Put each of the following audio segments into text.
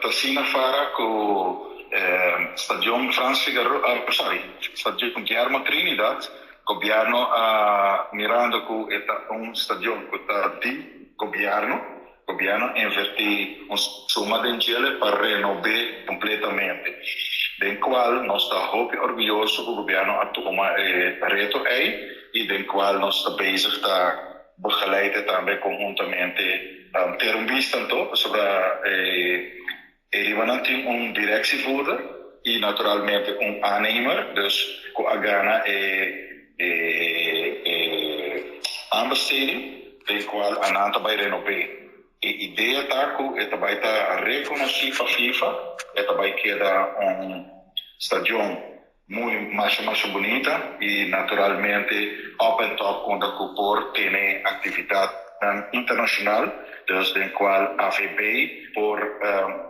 Ta asina fara ku Stadion Frans Figaroa, sorry, Stadion Guillermo Trinidad, Gobierno a mirando ku e ta un stadion ku ta di gobierno, gobierno a inverti un suma den djele pa renob'é kompletamente, den kual nos ta hopi orguyoso ku gobierno a tuma e reto ei i den kual nos ta bezig ta begeleid'e tambe konhuntamente. Ter un bista anto pasobra e E ribanan tin un directievoerder y naturalmente un aannemer, dus cu a gana e e e aanbesteding den cual anan ta bay renob'é. E idea ta cu e ta bay ta reconoci pa FIFA, e ta bay keda un stadion Muy masha masha bunita y naturalmente up and top unda cu por tene actividadnan internacional, dus den cual AVB por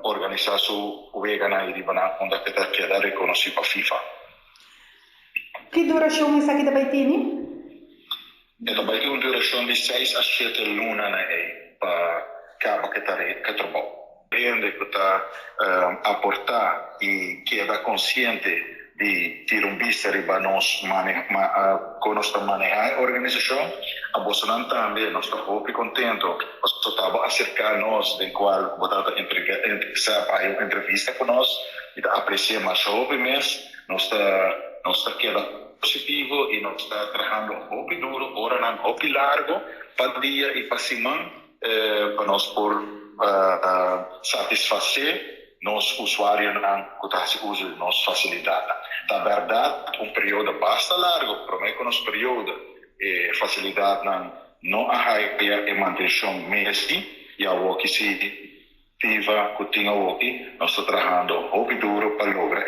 organisa su weganan y ribanan unda cu ta keda reconoci pa FIFA. Ki duracion esaki ta bay tene? E ta bai tin un durashon di seis a shete luna na ei pa kaba ku e tarea, ku e trabou. Hende ku ta aportá i keda konsiente di tira un bista riba nos kon nos ta manehá e organisashon. A bosonan tambe nos ta hopi kontento pasobra ta bo aserká nos den kual bo ta ta interesá pa hay un entrevista ku nos i ta apresiá masha hopi mes. Nos ta nos ta keda positivo y nos ta trahando hopi duro, oranan hopi largo pa dia y pa siman pa nos por satisface nos usuarionan cu ta haci uso di nos facilidadnan. Ta berdad un periodo basta largo prome cu nos periodo e facilidadnan no a haya e mantencion mesti y awoki si. Tiva cu tin awoki, nos ta trahando hopi duro pa logra